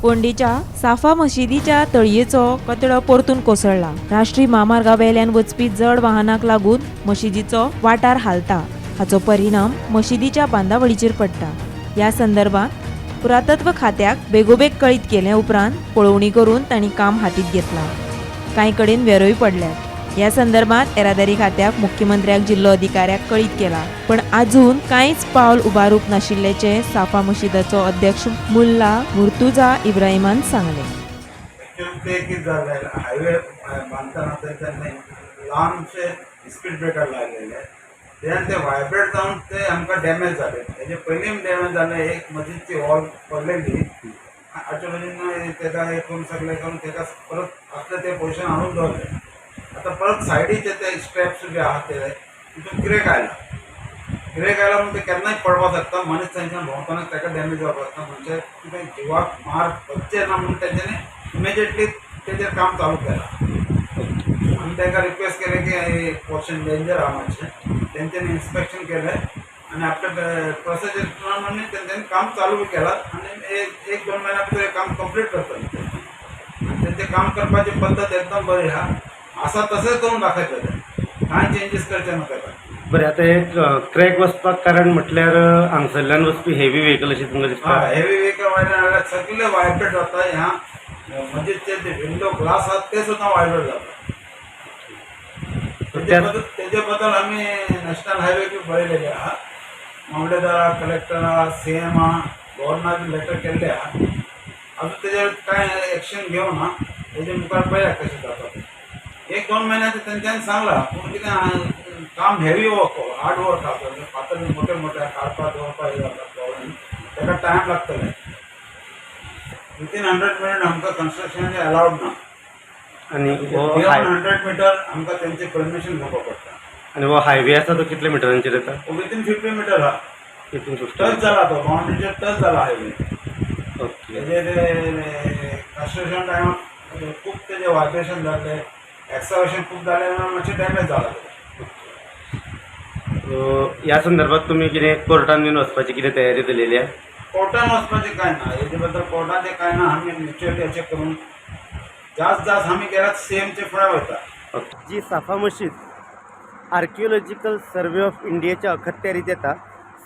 फोंडेच्या साफा मशिदीच्या तळयेचो कचडो परतून कोसळ्ळा. राष्ट्रीय म्हामार्गा वेल्यान वचपी जड वाहनांक लागून मशिदीचो वाठार हालता. हाचो परिणाम मशिदीच्या बांदावळीचेर पडटा. ह्या संदर्भात पुरातत्व खात्याक बेगोबेग कळीत केले उपरांत पळोवणी करून तांणी काम हातीत घेतलां. कांय कडेन वेरोय पडल्यात. ह्या संदर्भात येरादारी खात्याक, मुख्यमंत्र्याक, जिल्लो अधिकाऱ्याक कळीत केला, पण अजून कांयच पावल उबारूंक नाशिल्ल्याचें साफा मशिदाचो अध्यक्ष मुल्ला मुर्तुजा इब्राहिमान सांगलें. ॲक्च्युअली ते कितें जालें, हायवे बांदताना तेंच्यांनी ल्हानशे स्पीड ब्रेकर लायलेले. तेन्ना ते व्हायब्रेट जावन ते आमकां डॅमेज जाले. तेजे पयलीं डॅमेज जाले. एक मस्जिदची वॉल पडलेली. आर्किओलॉजीन तेका हे करून, सगळें करून तेका परत आसले ते पोजिशन हाडून दवरले. आतां परत सायडीचे ते स्टेप्स जे आहा ते तितून क्रेक आयला. क्रेक आयला म्हणून ते केन्नाय पडपाक शकता. मनीस थंयच्यान भोंवतना ताका डॅमेज जावपाक शकता. म्हणजे कितें जिवाक मार वचचें ना म्हणून तेंच्यांनी इमिजिएटली तेजेर काम चालू केलां. आमी तांकां रिक्वेस्ट केलें की हे पोर्शन डेंजर आहा मातशें. तेंच्यांनी इन्स्पेक्शन केलें आनी आपल्या प्रोसिजर प्रमाणे तेंच्यांनी काम चालू बी केलां आनी एक एक दोन म्हयन्या भितर हें काम कंप्लीट करतले ते. आनी तेंचें काम करपाची पद्दत एकदम बरी आहा. आसा तशेंच करून दाखयतले ते, कांय चेंजीस करचे ना ताका. बरें, आतां हे क्रॅक वचपाक कारण म्हटल्यार हांगसरल्यान वचपी हेवी व्हेकल अशें तुमकां दिसता? हय, हेवी व्हेकल वयल्यान हाडल्यार सगळे व्हायब्रेट जाता. ह्या मस्जिदचे जे विंडो ग्लास आहात ते सुद्दां व्हायब्रेट जाता. तेजे बद्दल आमी नॅशनल हायवे बरयलेले आहा. मामलेदारा, कलेक्टरा, सीएमा, गव्हर्नराक लेटर केल्ले आहा. अजून तेजेर कांय एक्शन घेवना. तेजे मुखार पळया कशें जाता तें. एक दोन म्हयन्याचे तेंच्यांनी सांगलां. पूण कितें आहा, काम हेवी वर्क, हार्ड वर्क आसा. फातर मोठे मोठे काडपा दवरपा हे जाता प्रॉब्लेम. ताका टायम लागतले. विथीन 100 मिटर आमकां कन्स्ट्रक्शन अलावड ना. आनी हो बियॉन्ड 100 मिटर आमकां तेंचे परमिशन घेवपाक पडटा. आनी हो हायवे आसा तो कितले मिटरांचेर येता? विथीन 50 मिटर आहा. तितून 50? टच जाला तो, बाउंड्रीचेर टच जाला हायवे. तेजे ते कन्स्ट्रक्शन टायमार खूब तेजे व्हायब्रेशन जाले, एक्सकावेशन खूब जालें म्हणून मातशें डॅमेज जाला ते. ह्या संदर्भात तुमी कितें कोर्टान बीन वचपाची कितें तयारी केलेली आहा? कोर्टान वचपाचें कांय ना. हेजे बद्दल कोर्टाचें कांय ना. आमी म्युच्युअली अशें करून जास्त जास्त आमी गेल्यार सीएमचे फुडें वयता. जी साफा मशीद आर्किओलॉजिकल सर्वे ऑफ इंडियेच्या अखत्यारीत येता.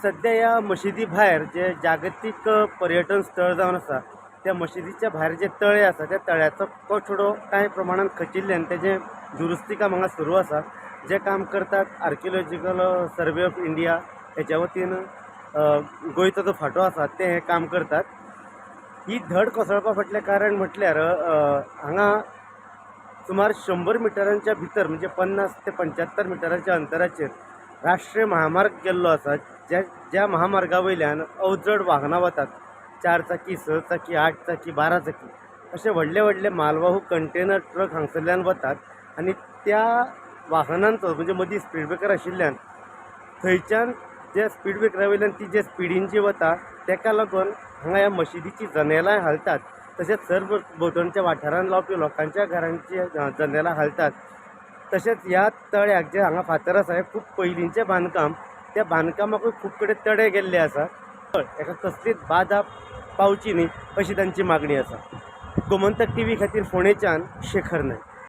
सध्या ह्या मशिदी भायर जे जागतीक पर्यटन स्थळ जावन आसा, त्या मशिदीच्या भायर जे तळे आसा, त्या तळ्याचो कठडो कांय प्रमाणान खचिल्ल्यान तेजें दुरुस्ती काम हांगा सुरू आसा. जें काम करतात आर्किओलॉजिकल सर्वे ऑफ इंडिया हेच्या वतीन गोंयचो जो फांटो आसा, ते हें काम करतात. ही धड कोसळपा फाटलें कारण म्हटल्यार हांगा सुमार 100 मिटरांच्या भितर, म्हणजे 50 ते 75 मिटरांच्या अंतराचेर राष्ट्रीय महामार्ग गेल्लो आसा, ज्या ज्या महामार्गा वयल्यान अवजड वाहनां वतात. चार चाकी, स चाकी, आठ चाकी, 12 चाकी अशे व्हडले व्हडले मालवाहू कंटेनर ट्रक हांगसरल्यान वतात आनी त्या वाहनांचो म्हणजे मदीं स्पीड ब्रेकर आशिल्ल्यान थंयच्यान जे स्पीड ब्रेकरा वयल्यान ती जे स्पिडीन जी वता, तेका लागून हांगा ह्या मशिदीचीं जनेलांय हालतात. तशेंच सरभोंवतणच्या वाठारांत रावपी लोकांच्या घरांची जनेलां हालतात. तशेंच ह्या तळ्याक जे हांगा फातर आसा, हें खूब पयलींचें बांदकाम. त्या बांदकामाकूय खूब कडेन तडे गेल्ले आसा. हेका कसलीच बादा पावची न्ही अशी तांची मागणी आसा. गोमंतक टीव्ही खातीर फोंडेच्यान शेखर नायक.